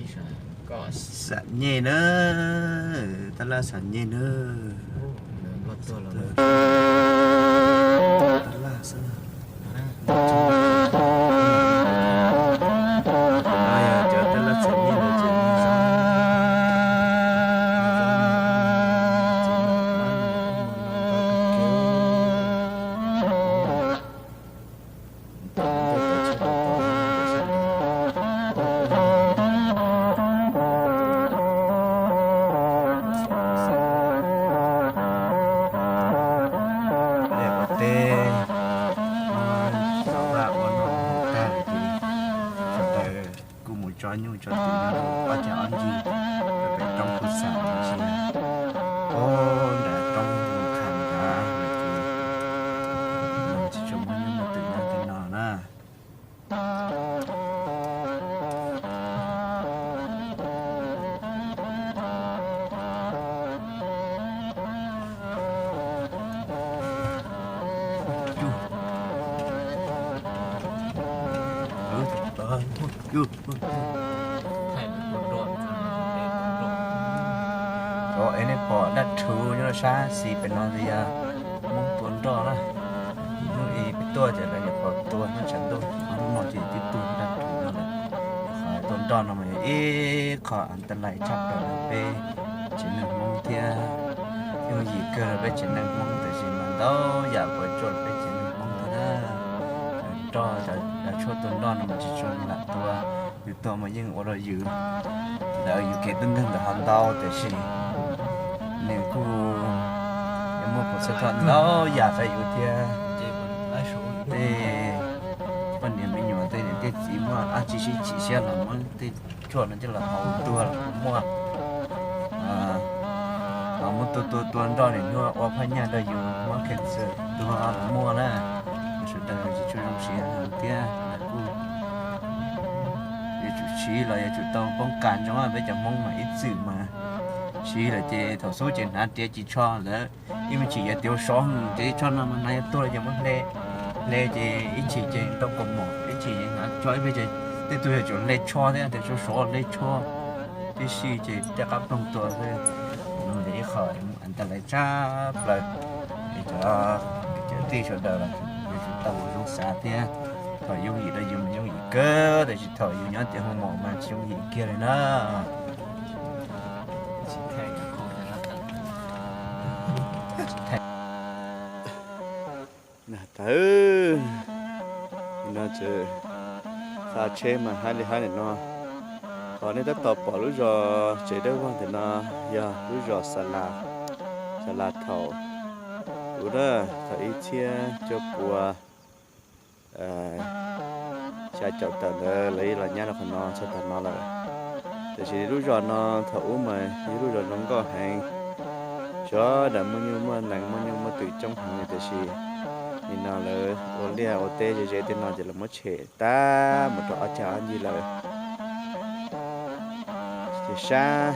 Xam nyej na, tab laj xam nyej na. Tab laj xwb. Cov tab laj xam nyej no ces Ua teb, tau vaj ua noj tag ces sawv daws kuj mus tso nyuj tso twm nyob rau ob cag ob ncig rau pem roob Phu Xam no xwb. Ob nram roob Mus Kham nrad no ces tsis tshua muaj nyuj muaj twm nyob tej no na. Ov, es nej pom dab rhuv nyob rau sab xis pem no ntawd yog Hmoob tua nroj na. Hnub i peb tuaj ces lawv nyuam qhuav tua nyob tshav ntuj, hnub no ces twb tuaj dab rhuv no lawm. Qhov tua nroj no mas yog ib qho antalais tshaj plaws rau peb tsev neeg Hmoob thiab yooj yim kawg rau peb tsev neeg Hmoob, tiam sis mas ntau yam puas tsuaj rau peb tsev neeg Hmoob thiab na. Nroj, cov tshuaj tua nroj no mas tsis tshua lam tua, yus tua mas yeej ua rau yus, ntawm yus kev tub nkeeg ntawm ho ntau, tiam sis nws kuj muaj pus xab thoj ntau yam rau yus thiab. Tej poj niam me nyuam tej niam tej txiv muaj dab tsi sib chim siab los muab tej tshuaj no coj los haus tuag los kuj muaj. Ho muab tua tua tua nroj nim no ua phaj nyaj rau yus muab cancer tuag los muaj na. Sawv daws tsis tshua zoo siab thiab lawv kuj yuav tsum siv los yuav tsum tau poob kas ntsoov, peb cov Hmoob mas ib txwm mas siv lawm ces thaum xub ces hnav riam ris tsho lawm, ib me chim yuav tiav sov ces tsho no mas hnav yuav tuag ces muab hle, hle ces ib chim ces tau kaus mom, ib chim ces hnav tsho, ib me chim tej tug yuav tsum hle tsho thiab tias sov sov hle tsho tib si ces tej qab ploog tua xwb. No ces ib qho antalais tshaj plaws, es cov kwv tij sawv daws los yuav tsum tau zoo xav thiab. Thaum yooj yim rau yus mas yooj yim kawg, tiam sis thaum yus nyob tiam hoo mom mas tsis yooj yim kiag li na. Tawv no txawm xa tsheb mas haib li haib nim no. Qhov nej tab tom pom lub zos tsev dawb vog ntawm no yog lub zos Xa Las, Xa Las thaum ub na, thaum ib txhiab cuaj pua xya caum tawm ntawd lawv los nyab rau qhov no txog tag no lawm. Tiam sis lub zos no thaum ub mas yog lub zos zoo nkauj heev, sawv daws muaj nyuj muaj nees muaj nyuj muaj twm coob heev li, tiam sis nim no lawv ua liaj ua teb ze ze tej no ces lawv muab tshem tag mus rau ob cag ob ncig lawm. Ces sab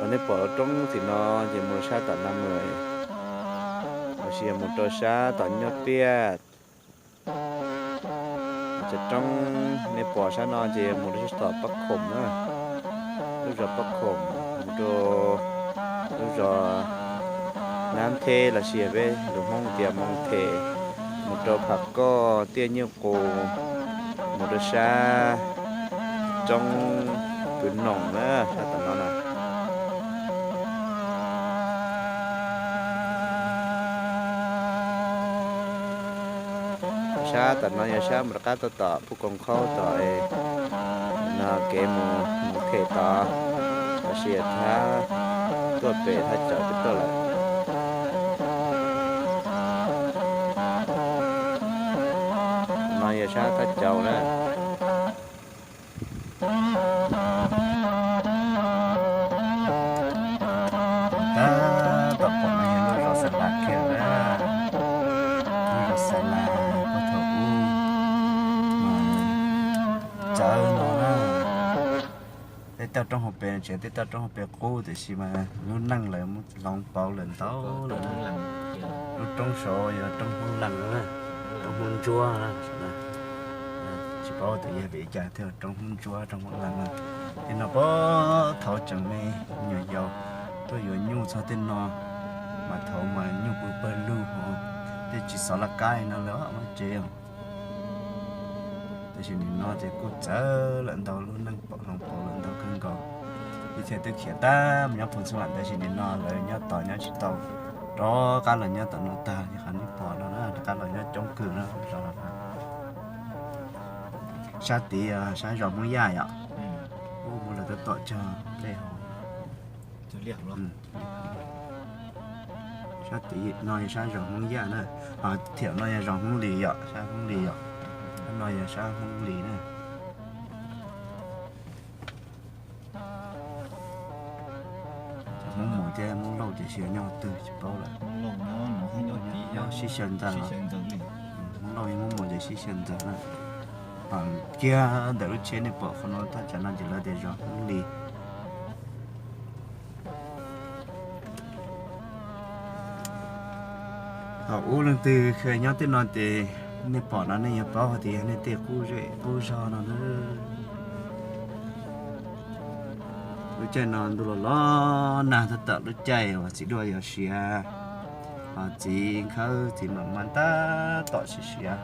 uas nej pom roob tim no ces mus rau sab tom Nam Mws, los sis yog mus rau sab tom Nyuaj Tiaj. Cov roob nej pom sab no ces mus rau sab tom Pab Khoom na, lub zos Pab Khoom, mus rau lub zos Nab Theb los sis yog peb lus Hmoob tias Moos Them, mus rau Pham Koj, Tiaj Nyuj Qus, mus rau sab roob Kwv Noom na, sab tom no na. Sab tom no yog sab mus rov qab tuaj tom Phuj Koos Khaub tom no kev mus Moos Them tod, los sis thab tuaj pem thaj tsawv twb tuaj lawm. No yog sab thaj tsawv na. Tab tom pom no yog lub zos Xa Las kiag na, lub zos Xa Las puag thaum ub mas txawv no na. Tej toj roob hauv pes tseem tej toj roob hauv pes qub tiam sis mas lub neej lawv muab hloov pauv lawm ntau lawm. Lub roob saud yog roob Hmoob Lees na, roob Hmoob Ntsuab na, tsis Paub tias yog vim li cas thiaj roob Hmoob Ntsuab roob Hmoob Lees na. Tej no puag thaum tseem me nyuam yaus tuaj yuav nyuj txog tej no, mas thaum mas nyuj pw pawg lug hos, tej tsis xov laj kab li no lawm muaj tsev. Tab sis nim no ces kuj txawv lawm, ntau lub neej pom hloov pauv lawm ntau kawg nkaus. Ib txhia twb khiav tag mus nyob Phoos Xub Vam, tab sis nim no lawv nyob tod nyob tsis tau, rov qab los nyob tom no tag li qhov nej pom no na, rov qab los nyob coob kawg no zos no. Sab tid sab zos Hmoob Yaj yom. Ub, muaj lawv tab tom cog nplej hauv. Sab tid no yog sab zos Hmoob Yaj na, ho thiam no yog zos Hmoob Lis yom, sab Hmoob Lis yom. Sab no yog sab Hmoob Lis na. Cov Hmoob Muas thiab Hmoob Lauj ces tsis yog nyob twg tsis paub lawm. Nyob sib xyaw ntxaws, Hmoob Lauj thiab Hmoob Muas ces sib xyaw ntxaws na. Pam kiag ntawm lub tsheb nej pom qhov no thaj tsam no ces lawv tias zos Hmoob Lis. Thaum ub leej twg nyob tej no ces nej pom no nej yuav paub hais tias yog nej tej qub zej qub zog no na. Lub caij no ntuj los los nag tab tom lub caij uas txiv duaj yuav siav, ho txiv nkhawb txiv mam mas tab tom siav siav,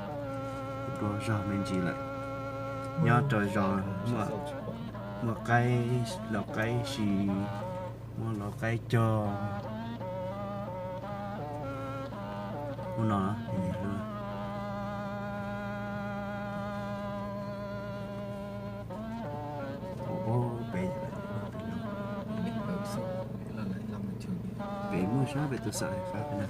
dua zog me ntsis lawm. Nyob rau zos muaj qaib, lau qaib si, muaj lau qaib cog. Ub no, pem, pem muaj sab pem tus xawm hais qab pem na.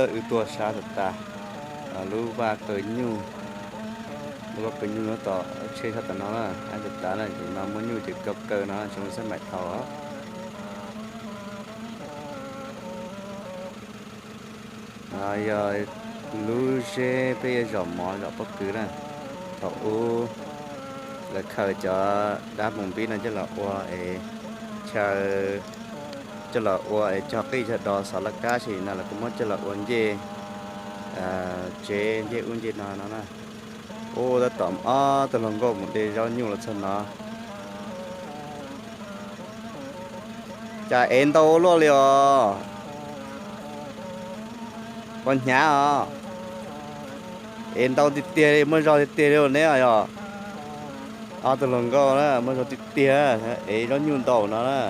Wb tuaj sab tas tas lub vaj kaw nyuj, lub vaj kaw nyuj nyob tom tsheb sab tom no na, ab tas tas na, no muaj nyuj ces kaw kaw no tsis muaj xab maim thaum. Yog lub zeb peb yuav zom mov zom pob kws na. Thaum ub lawv khaws cov dab mus npib no coj los ua es chaw, coj los ua es cog qij cog dos xov laj kab, sim no lawv kuj muab coj los ua ncej tsev ncej ub ncej no no na. Ub, tab tom ob tug hluas nkauj mus de zaub nyuj los txog no. Cas ev ntau luaj li os. Pos hnyav os. Ev ntau tiag tiag li, muaj zog tiag tiag li neb yog. Ob tug hluas nkauj na muaj zog tiag tiag, ev zaub nyuj ntau no na.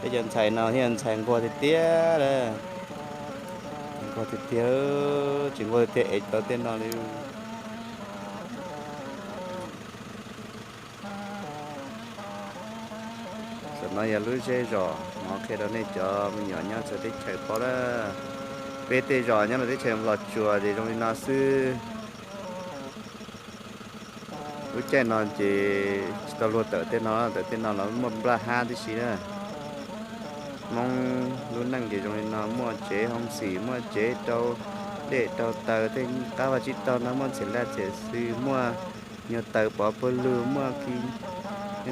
Peb cov ntxhais no thiaj ntxhais nquag tiag tiag, nquag tiag tiag, tsis nquag tiag tiag ev tau tej no li. Tam no yog lub zej zos no qhia rau nej cov me nyuam nyob txawv teb chaws paub na. Peb tej zos nyob rau teb chaws Nplog tsuas ces zoo li no xwb. Lub caij no ces tsis tau luag tawm tej no, tawm tej no los muaj nplaj hab tib si na. Hmoob lub neej ces zoo li no, muaj tsev hoo xim, muaj tsev rau dej rau taws, tej qab vaj tsib taug no muaj txhia laj txhia xwm, muaj nyuag taws pov pawg lug, muaj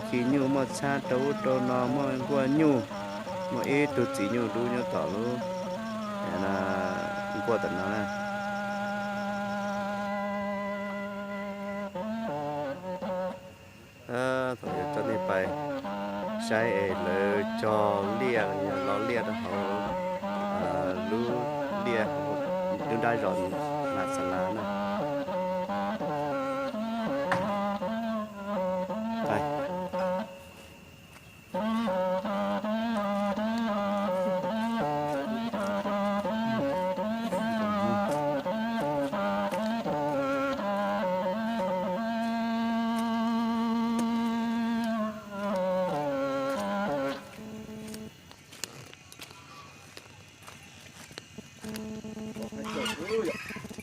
khi nyuj, muaj txhab rau ub rau no, muaj nkuaj nyuj, muaj ib tug txiv nyuj dub nyob tom lub nkuaj tom no na. Thaum yuav coj nej pais saib es lawv cog liaj los yog lo liaj rau hauv lub liaj, lub nrab zos Nas Xas Las na.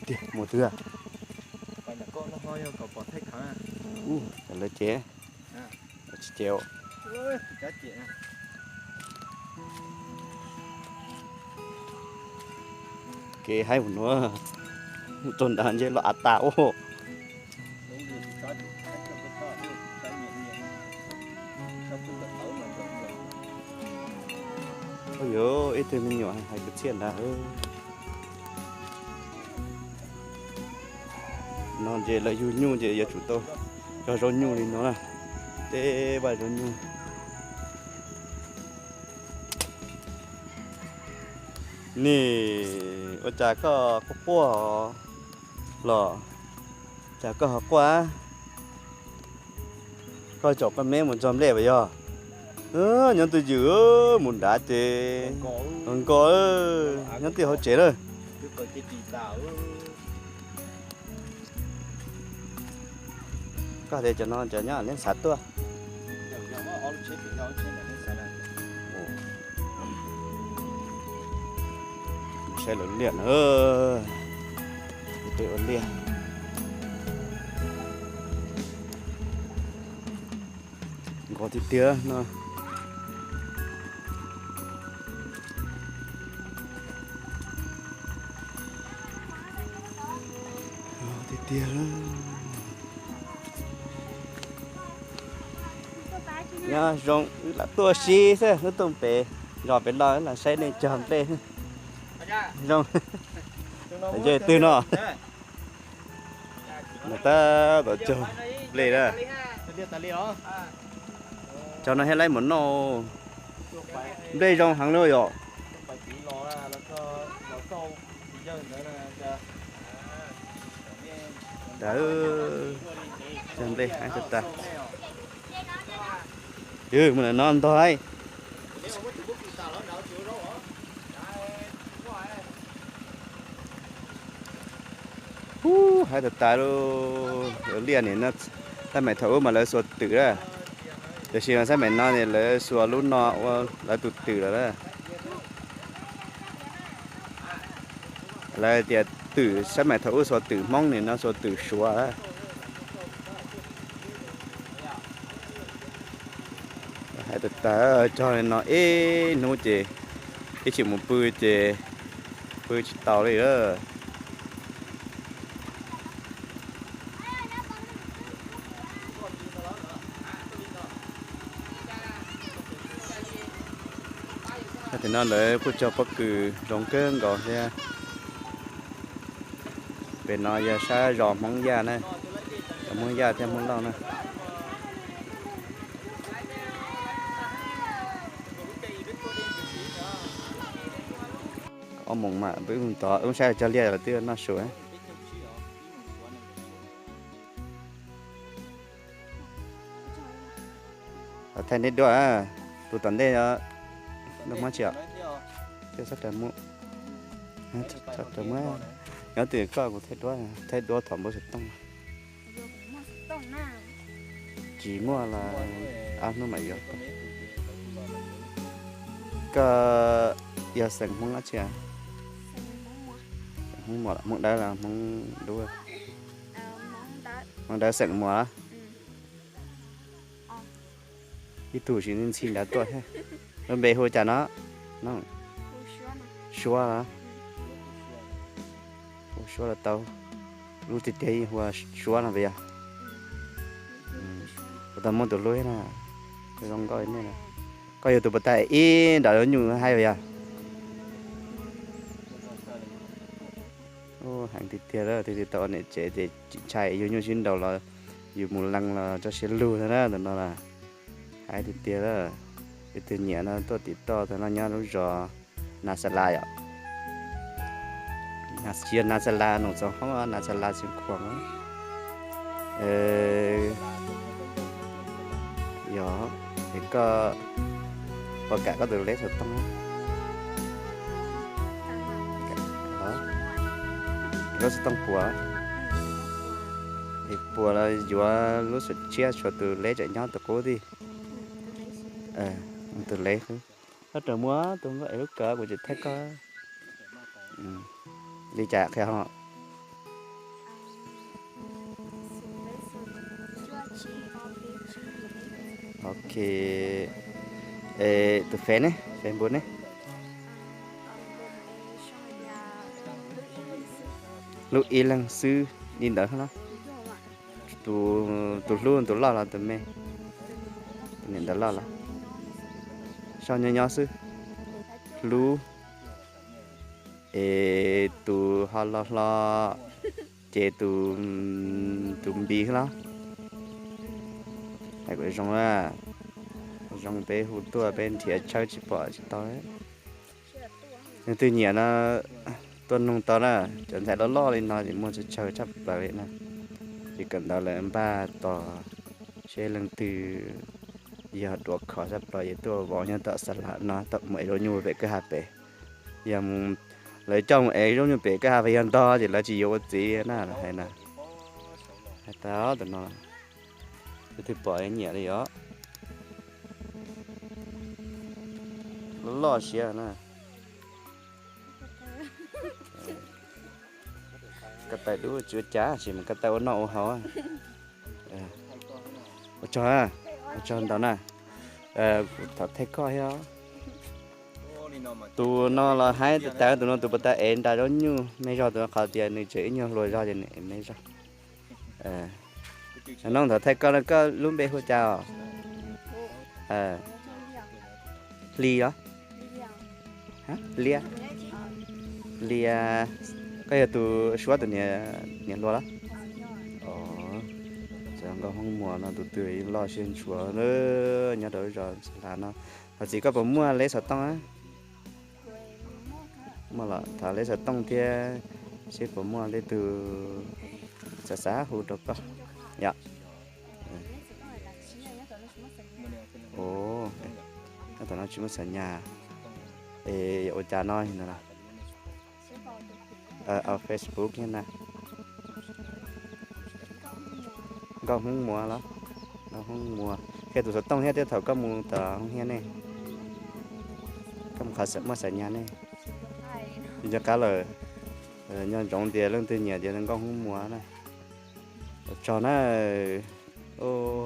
Tiag mus twg? Ub, lawv ces tsis ces. Kev haib mus nuav. Txog nrad ntshe los av tas ua. Ua yuav ib tug me nyuam hais kwv txhiaj ntag. No ces lawv yug nyuj ces yuav tsum tau cog zaub nyuj li no na. Tej vaj zaub nyuj. Nim, ua cas koj quaj quaj los? Cas koj ho quaj? Koj tsom koj meb mus txog nplej puas yog? Nyob twj ywm mus nrad ces nkos, nyob twj hauv tsev lawm. Koj tias cov no cov nyob neb xav tuaj. Saib lawv liaj na. Peb ua liaj. Nkos tiag tiag no. Tiag tiag. Nyob zoo, wb lam tuaj si xwb, wb tuaj pem zos pem los lam saib nej cog nplej. Zoo. Yog twg no? Tab tom cog nplej na. Cov no thiaj laib mus noj. Nplej zoo heev li yom. Cog nplej haib tag tag. Mus no ntog. Ub, haib tag tas li. Liaj nim no, xab maim thaum ub mas lawv xuas twm na, tiam sis mas xab maim no lawv xuas lub no ua lawv tus twm lawm na. Lawv tias twm xab maim thaum ub xuas twm Hmoob, nim no xuas twm Suav. Haib tag tas, cog li no ib hnub ces ib chim mus pw ces pw tsis tau li lawm. Tam no lawv kuj cog pob kws zoo kawg nkaus thiab. Pem no yog sab zos Hmoob Yaj na, Hmoob Yaj thiab Hmoob Lauj na. Ob moos mas peb mus tod wb saib cog liaj los twb noj su. Thaij neb duab, tus tom ntej, duab Hmoob tsis os. Nyob twj ywm koj kuv thaij duab, thaij duab thov npawb xov tooj. Tsis muaj los ob hnub mam yuav. Koj yog xeem Hmoob dab tsi? Hmoob Muas, Hmoob Dawb los Hmoob Dub? Hmoob Dawb xeem Muas. Ib tug tsis ntxhi nrad tuaj thiab. Lub npe hu cas no? Suab los? Hu Suab los tau. Lub tiag tiag hu ua Suab no puas yog? Kuv tau muaj tus hlub thiab na, zoo nkauj li nej. Koj yog tus puas tag ib nram lub nyuj haib puas yog? Heev tiag tiag lawm, twb tsis tau ua niam tsev ces tsis ntshai, yug nyuj sib nraus los yus mus leej los tso siab lug thiab na, tus no na. Haib tiag tiag lawm. Ib tug nyiam no tuaj tim toj, tus no nyob lub zos Nas Xas Las yom. Tsis yog Nas Xas Las Noom Txoov Hoob, Nas Xas Las Xeev Khuam. Yog, es koj puas kam koj tus leb xov tooj? Lub xov tooj puas? Es puas los yuav lub xov tshiab, tshuav tus leb tseem nyob tus qub tij. Tus leb. Koj raws muab tus nkauj es lub kawm kuv tseem thaij koj. Li cas qhia ho? Ok. Tus Fev ne, Facebook ne? Hlub ib leeg xwb li ntawd los? Tus hlub tus loj los tus me? Tus niam ntawd loj los? Sau nyob nyob xwb. Hlub es tus ho los hlo ces tus, tus npis los? Hais kom zoo, zoo peb hu tuaj peb nrhiav tshawb tsis pom tsis tau. Leej twg nyiam no tuaj noog tau na, cov ntxhais loj loj li no ces muaj tsawg tsawg tshaj plaws li na. Ces kawm ntawv lawv npaj tos seb leej twg yog duav khov tshaj plaws ces tuaj vov nyob tom xa las no tom mus ev zaub nyuj pem kwj ha pem. Yog mus, lawv coj mus ev zaub nyuj pem kwj ha pem yog ntog ces lawv tsis yuav ua txiv na lawv hais na. Hais tau tus no, leej twg pom nyiam li os. Loj loj siab na. Ko taw dub tsis ua cas, sim mus ko taw ua noj ua haus. Ua tsaug, ua tsaug ntau na. Kuv thov thaij koj thiab. Tus no los haib tas tas, tus no tus puas tas ev nra zaub nyuj me zog, tus no qhov tias nws tseem ib nyuag hluas zog ces nws ev me zog. Noog thov thaij koj, koj lub npe hu cas os? Hli os? Liab? Liab, koj yog tus Suab tus niam hluas los? Nkauj Hmoob Muas no tus twg loj siab ntshua nyob rau zos Xas Las no. Thov txim koj puas muaj leb xov tooj? Muaj los thov leb xov tooj thiab seb puas muaj leej twg xav xav hu rau koj yom. Tam no tsis muaj xas nyas, es ua cas no no? Facebook na. Nkauj Hmoob Muas los? Nkauj Hmoob Muas, qhia tus xov tooj thiab, thaum koj mus tom hoob hiab ne, koj mus qhov muaj xas nyas ne. Nco qab lawm, nco ntsoov tias leej twg nyiam tias Nkauj Hmoob Muas na. Ua tsaug na.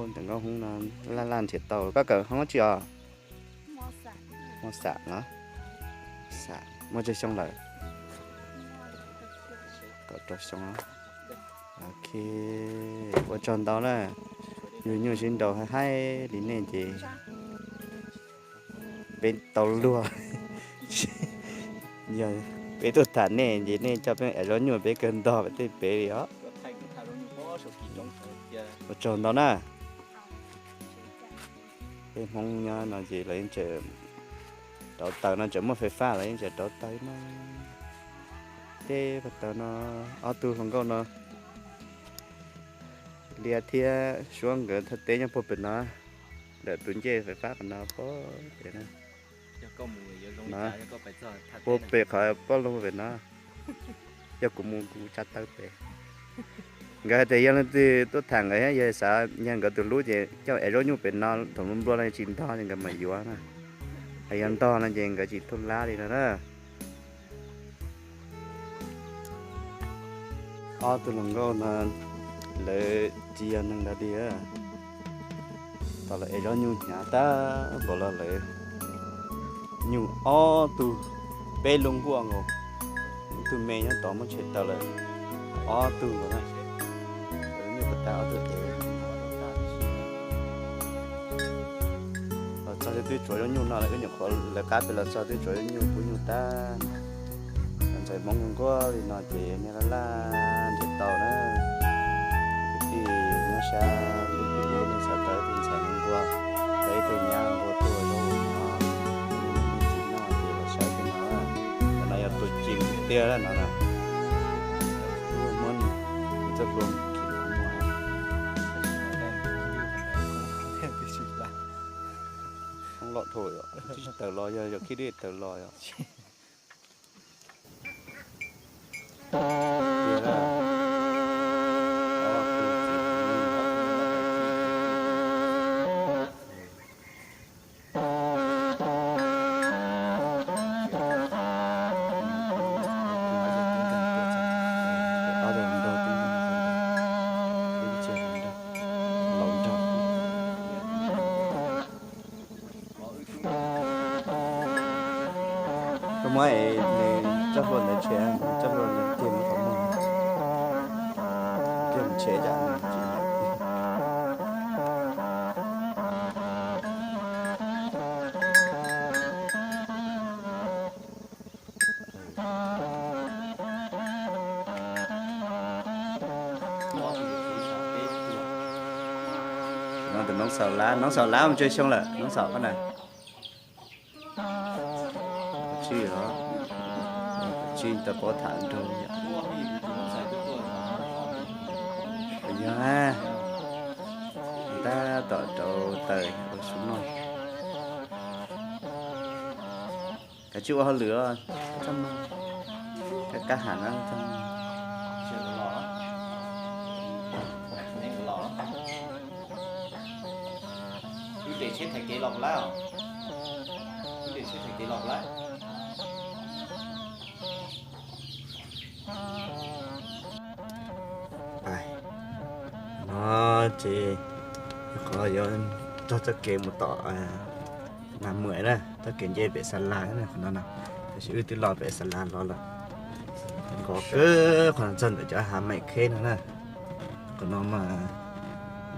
Ntawm Nkauj Hmoob no laj laj nrhiav tau. Koj kawm hoob tsi os? Muaj xam no. Xam muaj tsawg xyoo lawm? Kaum rau xyoo. Ok, ua tsaug ntau na. Yug nyuj sib nraus haib li nej ces peb tau luag. Yog peb tuaj tham nej ces nej coj peb ev zaub nyuj peb kawg ntog pem tej pem li os. Ua tsaug ntau na. Peb Hmoob nyob no ces lawv yeej tseem rauv taws no, tseem muaj fais fab lawv yeej tseem rauv taws no. Tej ko taw no ob tug hluas nkauj no, Liab thiab Suab nkawd thaj teb nyob puag pem no, ntawm tus ncej fais fab qhov no pem na. Puag pem qhov pob lug pem no, yog kuv mus kuv tsa taw pem. Nkawd hais tias yog leej twg tuaj tham nkawd thiab yog xav yog nkawd tus hlub ces coj ev zaub nyuj pem no, thaum nplua nplua no tsis ntog ces nkawd mam yuav na. Hos yog ntog no ces nkawd tsis thub lab li no na. Ob tug hluas nkauj no lawv tsis yog neeg dog dig, thaum lawv ev zaub nyuj hnyav tag npaum los lawv nyuj ob tug, peb lub nkuaj nkaus, ib tug me nyob tod muab tshem tawm lawm, ob tug nkaus na. Lawv nyuj puas tas ob tug ev. Los txog twb tsuav zaub nyuj no lawm, wb nyuam qhuav lawv qab pem los txog twb tsuav zaub nyuj pub nyuj tag. Ntxhais Hmoob nquag li no ces nej laj laj nrhiav tau na. Kwv tij nyob sab lub tus ub nej txhais tau tus ntxhais nquag, tau ib tug nyab nquag tuaj zaub no, txiv noj ces los saib tej no. Cov no yog tus ceev tiag no na. Muab txoj hlua Hoob loj dhau, twb tsis tawm los, yog yog khib dib tawm los yog. Koj muab es nws txoj hlua ntawd tshem, txoj hlua ntawd tig mus qhov muag. tsheb cas. No tus noob xaus lab, noob xaus lab mus tsawg xyoo lawm, noob xaus qab na. Tsib os, tsib tau pab tham nrog. Yog, tab tom rau taws ua su noj. Kav tsij ua hauj lwm, kab kab ham na. Wb de tsheb thaiv kev los lawm, wb de tsheb thaiv kev los lawm. No ces qhov yuav txog txoj kev mus tom Nas Muam na, txoj kev nce pem Xa Las na, qhov no na. Tab sis wb twb los pem Xa Las los lawm, nkos kawg qhov no txog ntawm cov hav maim kheb no na. Qhov no mas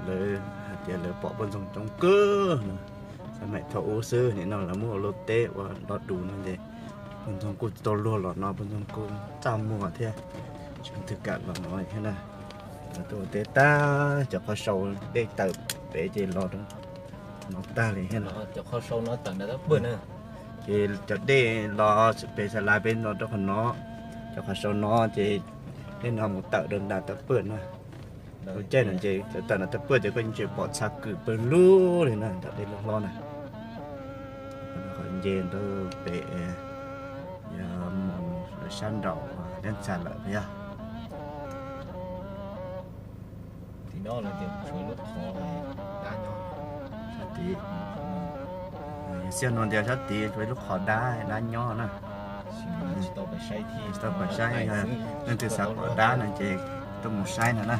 lawv hais tias lawv pom poj ntxoog coob kawg no. Xav maim thaum ub xwb, nim no lawv muab ua luaj teb ua nto dus no ces poj ntxoog kuj tsis tau luag los no, poj ntxoog kuj txaj muag thiab, tsis muaj twg kam los no thiab na. Lawv tuaj ua teb tag, cov qhov sau dej tawm pem ces los rau no tag li thiab no. Ces cov dej los pem Xa Las pem los rau qhov no, cov qhov sau no ces dej no mus tawm rau nram Tawm Pawj na. Lub caij no ces tawm nram Tawm Pawj ces koj yeej tseem pom txha kws pawg lug li na, nram dej loj hlob na. Qhov nce rau pem, yog mus sab nraum Liab Ntxhas lawm yog. Tim no lawv tias tshuav lub qhov dab nyob sab tid. Yog xyov no tias sab tid tshuav lub qhov dab, dab nyob na. Tsis tau pais saib, yog leej twg xav pom dab no ces tuaj mus saib no na.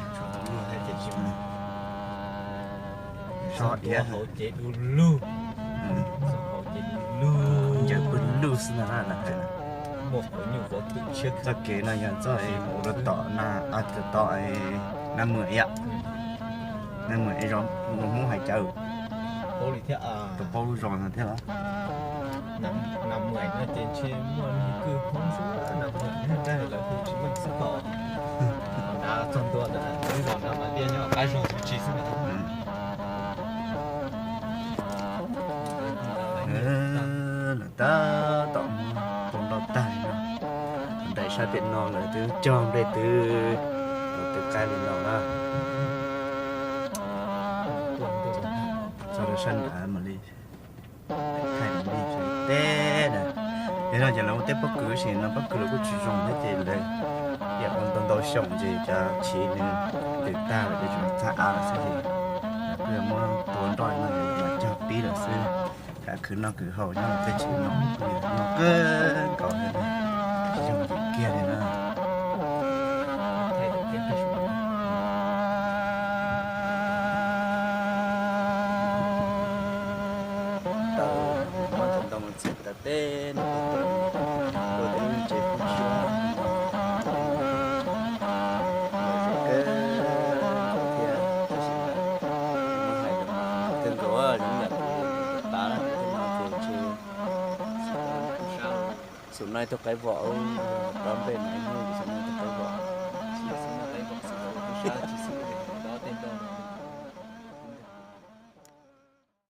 Sab diav, ncaws pawg lug xwb no na. Txoj kev no yog txoj mus rau tom na, rau tom Nab Mwm ib yam. Nab Mwm ib zos Hmoob hais cawv, tau paub lub zos no thiab los. Lawv tab tom mus tua nroj tag li no, nraim sab pem no lawv twb cog nplej twb, lawv twb qaij li no na. Txog rau sab nrad mam li thaij rau nej saib teb na. Yog no ces lawv ua teb pob kws tab sis no pob kws lawv kuj tsis zoo thiab ces lawv ua ntau ntau xyoo ces cov chiv nws twb tag lawm ces tsuas txhab av lawm xwb ces lawv kuj yog muab tua nroj no mas cog pib lawm xwb. Tham khwv noj khwv haus nyob tej tsev no kuj yog noj kawg nkaus li, tsis zoo yim kiag li na. Tau muab cov ntoo txiav tawm teb no, ua tej lub tsev pub siab no, lawv zoo kawg nkaus thiab, tab sis muab hais rau kawg nkaus zoo yam tas lawm no ces ntshe xum no ib tug qaib vom dob nplej no ib hnub xwb no